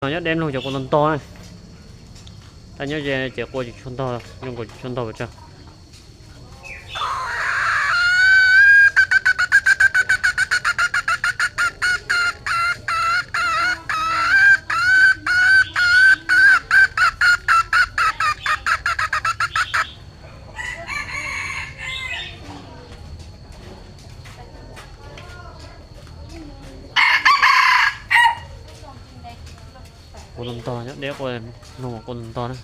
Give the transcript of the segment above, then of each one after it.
Nyob deb mloog cov kua ntog ntog na. Tab nyob ze ces kua tsis tshua ntog, zoo nkaus tsis tshua ntog pes tsawg. Kua ntog ntog, nyob deb kua, mloog kua ntog ntog na.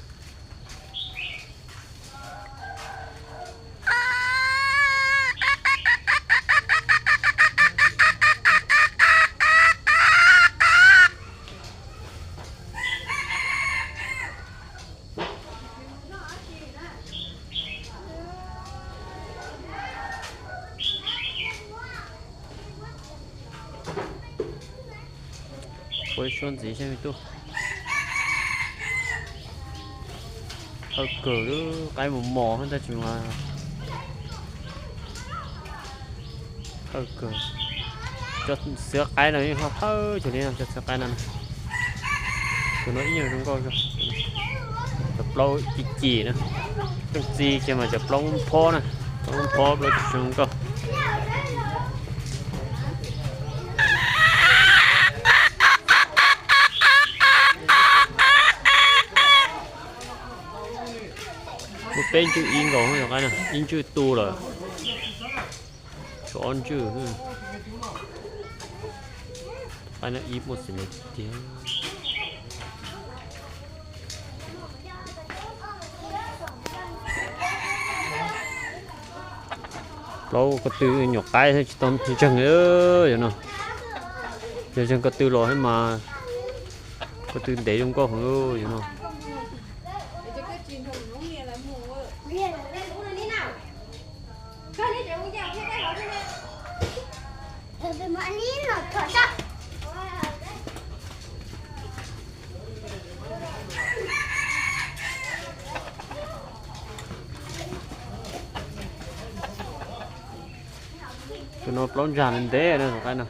Ua ib suab ntxiv seb tuaj. Hawj kawg, qaib mos mos tab sis mas hawj kawg. Cov xiab qaib no yeej hawj hawj cov li no, cov xiab qaib no. Tus no ib nyuag zoo nkauj, cov plaub ci ci na. Leej txiv kiag mas cov plaub phob na, plaub phob plaub tsis zoo nkauj. Muaj peb ntswj ib nkaus, ib ntswj tu lawm. Tshuav ob ntswj. Qaib no ib muaj xim neeg tiag. Plaub ko tw nyuam qaib thiab tsis tau ntseeg no. Yog ntseeg ko tw los thiab mas ko tw ntev zoo nkauj heev no. Tus no plaub ntsag ntev no, tus qaib no.